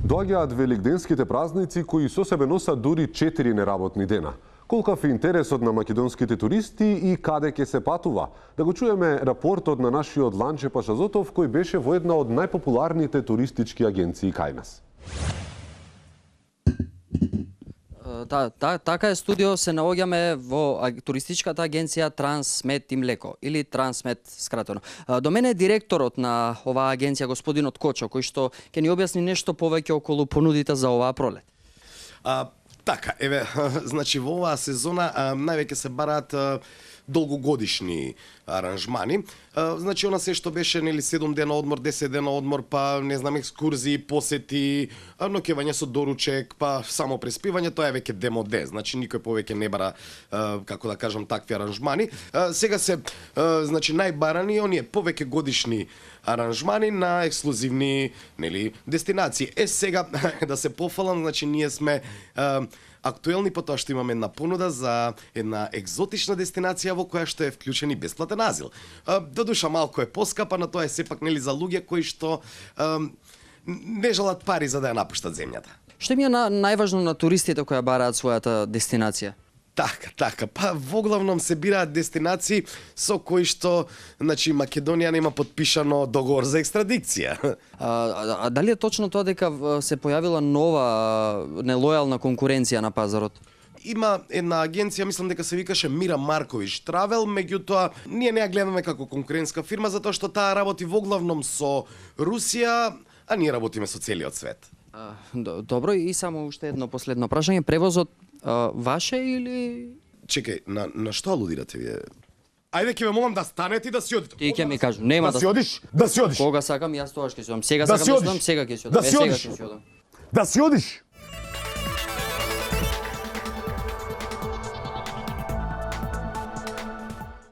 Доаѓаат великденските празници кои со себе носат дури 4 неработни дена. Колкав е интересот на македонските туристи и каде ќе се патува? Да го чуеме рапортот на нашиот Ланче Пашазотов, кој беше во една од најпопуларните туристички агенции кај нас. Така е, студио, се наоѓаме во туристичката агенција Трансмет и Млеко, или Трансмет скратено. До мене е директорот на оваа агенција, господинот Кочо, кој што ќе ни објасни нешто повеќе околу понудите за оваа пролет. Така, еве, значи во оваа сезона највеќе се бараат долгогодишни аранжмани. Значи она се што беше нели 7 дена одмор, 10 дена одмор, па не знам екскурзии, посети, ноќевање со доручек, па само преспивање, тоа е веќе демоде. Значи никој повеќе не бара како да кажам такви аранжмани. Сега се значи најбарани оние повеќе годишни аранжмани на ексклузивни нели дестинации. Сега да се пофалам, значи ние сме актуелни по тоа што имаме една понуда за една екзотична дестинација во која што е вклучен и бесплатен азил. Додуша малку е поскапа, но тоа е сепак нели за луѓе кои што не желат пари за да ја напуштат земјата. Што им е најважно на туристите кои бараат својата дестинација? Така, па воглавном се бираат дестинации со кои што, значи, Македонија нема подпишано договор за екстрадикција. Дали е точно тоа дека се појавила нова нелојална конкуренција на пазарот? Има една агенција, мислам дека се викаше Мира Маркович Травел, меѓутоа ние не ја гледаме како конкурентска фирма затоа што таа работи воглавном со Русија, а ние работиме со целиот свет. Добро, и само уште едно последно прашање, превозот ваше или... Чекај, на што алудирате вие? Ајде ќе ве молам да станете и да си одите. Ти ќе ми кажеш, нема да си одиш, да си одиш. Кога сакам, јас тоа ќе си одам. Сега сакам да си одам, сега ќе си одам. Да си одиш. Да си одиш.